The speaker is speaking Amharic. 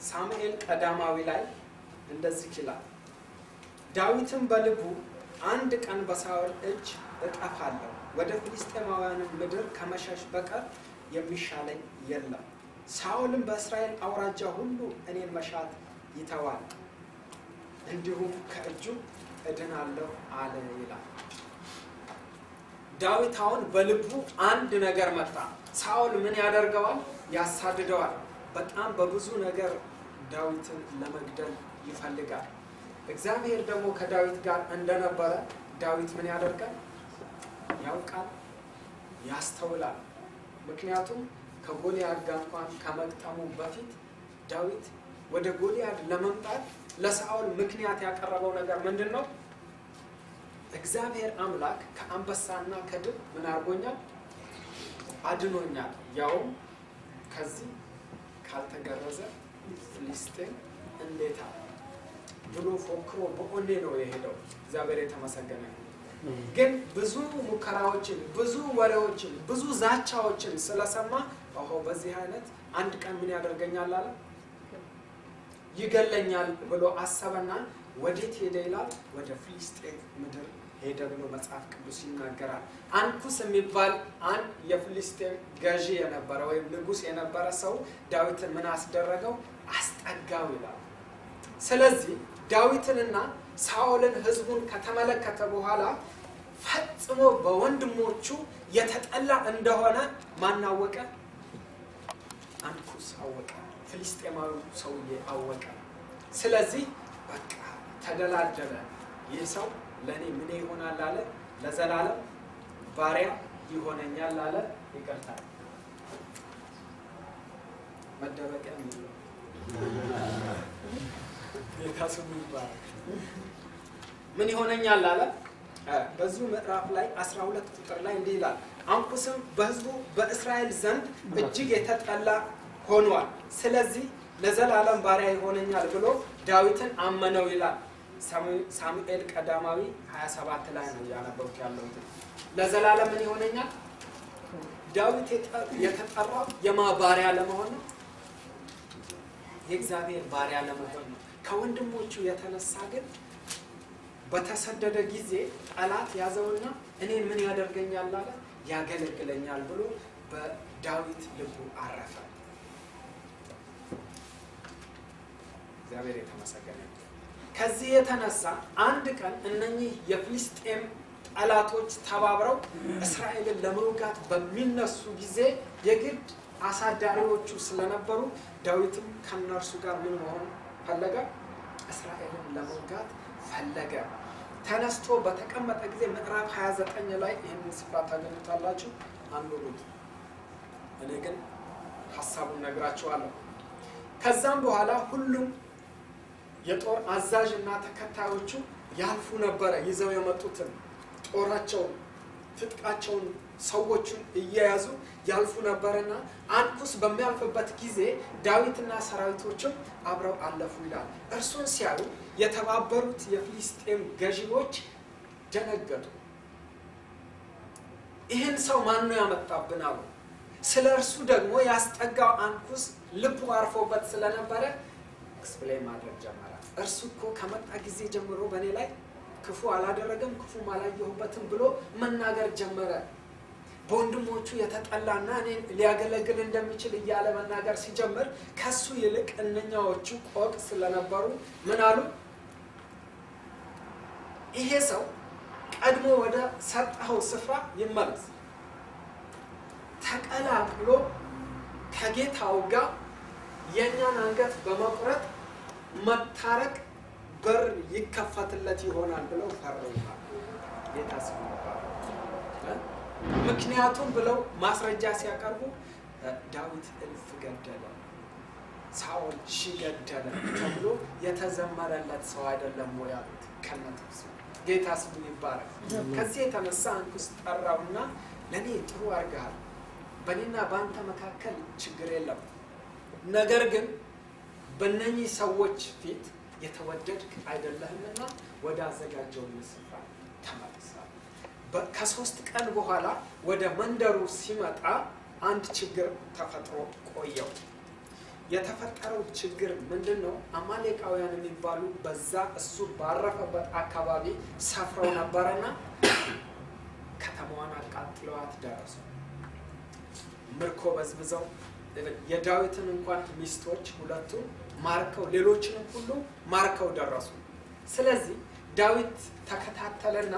ሳሙኤል ቀዳማዊ ላይ እንደዚህ ይላል፣ ዳዊትም በልቡ አንድ ቀን በሳኦል እጅ እጠፋለሁ፣ ወደ ፍልስጤማውያንም ምድር ከመሸሽ በቀር የሚሻለኝ የለም። ሳኦልም በእስራኤል አውራጃ ሁሉ እኔን መሻት ይተዋል፣ እንዲሁም ከእጁ እድናለሁ አለ ይላል። ዳዊት አሁን በልቡ አንድ ነገር መጣ። ሳኦል ምን ያደርገዋል? ያሳድደዋል። በጣም በብዙ ነገር ዳዊትን ለመግደል ይፈልጋል። እግዚአብሔር ደግሞ ከዳዊት ጋር እንደነበረ ዳዊት ምን ያደርጋል? ያውቃል፣ ያስተውላል። ምክንያቱም ከጎልያድ ጋር እንኳን ከመግጠሙ በፊት ዳዊት ወደ ጎልያድ ለመምጣት ለሳኦል ምክንያት ያቀረበው ነገር ምንድን ነው? እግዚአብሔር አምላክ ከአንበሳና ከድብ ምን አድርጎኛል? አድኖኛል። ያውም ከዚህ ካልተገረዘ ፍልስጤም እንዴታ ብሎ ፎክሮ በኦኔ ነው የሄደው። እግዚአብሔር የተመሰገነ ይሁን። ግን ብዙ ሙከራዎችን፣ ብዙ ወሬዎችን፣ ብዙ ዛቻዎችን ስለሰማ ኦሆ በዚህ አይነት አንድ ቀን ምን ያደርገኛል አለ፣ ይገለኛል ብሎ አሰበና ወዴት ሄደ ይላል? ወደ ፍልስጤም ምድር ሄደ ብሎ መጽሐፍ ቅዱስ ይናገራል። አንኩስ የሚባል አንድ የፍልስጤም ገዢ የነበረ ወይም ንጉሥ የነበረ ሰው ዳዊትን ምን አስደረገው? አስጠጋው ይላል። ስለዚህ ዳዊትንና ሳኦልን ህዝቡን ከተመለከተ በኋላ ፈጽሞ በወንድሞቹ የተጠላ እንደሆነ ማን አወቀ? አንኩስ አወቀ። ፍልስጤማዊ ሰውዬ አወቀ። ስለዚህ በቃ ተደላደለ። ይህ ሰው ለእኔ ምን ይሆናል አለ፣ ለዘላለም ባሪያ ይሆነኛል አለ። ይቅርታ፣ መደበቂያ የሚለው ጌታ ስሙ ይባረክ። ምን ይሆነኛል አለ። በዚሁ ምዕራፍ ላይ 12 ቁጥር ላይ እንዲህ ይላል፣ አንኩስም በህዝቡ በእስራኤል ዘንድ እጅግ የተጠላ ሆኗል። ስለዚህ ለዘላለም ባሪያ ይሆነኛል ብሎ ዳዊትን አመነው ይላል። ሳሙኤል ቀዳማዊ 27 ላይ ነው እያነበብኩ ያለሁት። ለዘላለም ምን ይሆነኛል? ዳዊት የተጠራው የማ ባሪያ ለመሆን ነው? የእግዚአብሔር ባሪያ ለመሆን ነው። ከወንድሞቹ የተነሳ ግን በተሰደደ ጊዜ ጠላት ያዘውና እኔን ምን ያደርገኛል አለ፣ ያገለግለኛል ብሎ በዳዊት ልቡ አረፈ። እግዚአብሔር የተመሰገነ ይሁን። ከዚህ የተነሳ አንድ ቀን እነኚህ የፍልስጤም ጠላቶች ተባብረው እስራኤልን ለመውጋት በሚነሱ ጊዜ የግድ አሳዳሪዎቹ ስለነበሩ ዳዊትም ከእነርሱ ጋር ምን መሆን ፈለገ? እስራኤልን ለመውጋት ፈለገ። ተነስቶ በተቀመጠ ጊዜ ምዕራፍ 29 ላይ ይህንን ስፍራ ታገኙታላችሁ፣ አንብቡት። እኔ ግን ሀሳቡን ነግራችኋለሁ። ከዛም በኋላ ሁሉም የጦር አዛዥ እና ተከታዮቹ ያልፉ ነበረ። ይዘው የመጡትን ጦራቸውን፣ ትጥቃቸውን፣ ሰዎቹን እየያዙ ያልፉ ነበርና አንኩስ በሚያልፍበት ጊዜ ዳዊትና ሰራዊቶችም አብረው አለፉ ይላል። እርሱን ሲያዩ የተባበሩት የፍልስጤም ገዢዎች ደነገጡ። ይህን ሰው ማን ነው ያመጣብን አሉ። ስለ እርሱ ደግሞ ያስጠጋው አንኩስ ልቡ አርፎበት ስለነበረ explain ማድረግ ጀመረ። እርሱ እኮ ከመጣ ጊዜ ጀምሮ በእኔ ላይ ክፉ አላደረገም፣ ክፉም አላየሁበትም ብሎ መናገር ጀመረ። በወንድሞቹ የተጠላና እኔን ሊያገለግል እንደሚችል እያለ መናገር ሲጀምር ከሱ ይልቅ እነኛዎቹ ቆቅ ስለነበሩ ምን አሉ? ይሄ ሰው ቀድሞ ወደ ሰጠኸው ስፍራ ይመለስ፣ ተቀላቅሎ ከጌታው ጋር የእኛን አንገት በመቁረጥ መታረቅ በር ይከፈትለት ይሆናል ብለው ፈረውታል። ጌታ ስሙ ይባረክ። ምክንያቱም ብለው ማስረጃ ሲያቀርቡ ዳዊት እልፍ ገደለ፣ ሳኦል ሺህ ገደለ ተብሎ የተዘመረለት ሰው አይደለም ወይ አሉት ከነጥቅሱ። ጌታ ስሙ ይባረክ። ከዚህ የተነሳ አንኩስ ጠራውና ለእኔ ጥሩ አድርገሃል፣ በእኔና በአንተ መካከል ችግር የለም፣ ነገር ግን በእነኚህ ሰዎች ፊት የተወደድክ አይደለህምና ወደ አዘጋጀውልህ ስፍራ ተመልሳል። ከ3 ቀን በኋላ ወደ መንደሩ ሲመጣ አንድ ችግር ተፈጥሮ ቆየው። የተፈጠረው ችግር ምንድን ነው? አማሌቃውያን የሚባሉ በዛ እሱ ባረፈበት አካባቢ ሰፍረው ነበረና ከተማዋን አቃጥለዋት ደረሱ። ምርኮ በዝብዘው የዳዊትን እንኳን ሚስቶች ሁለቱን ማርከው ሌሎችንም ሁሉ ማርከው ደረሱ። ስለዚህ ዳዊት ተከታተለና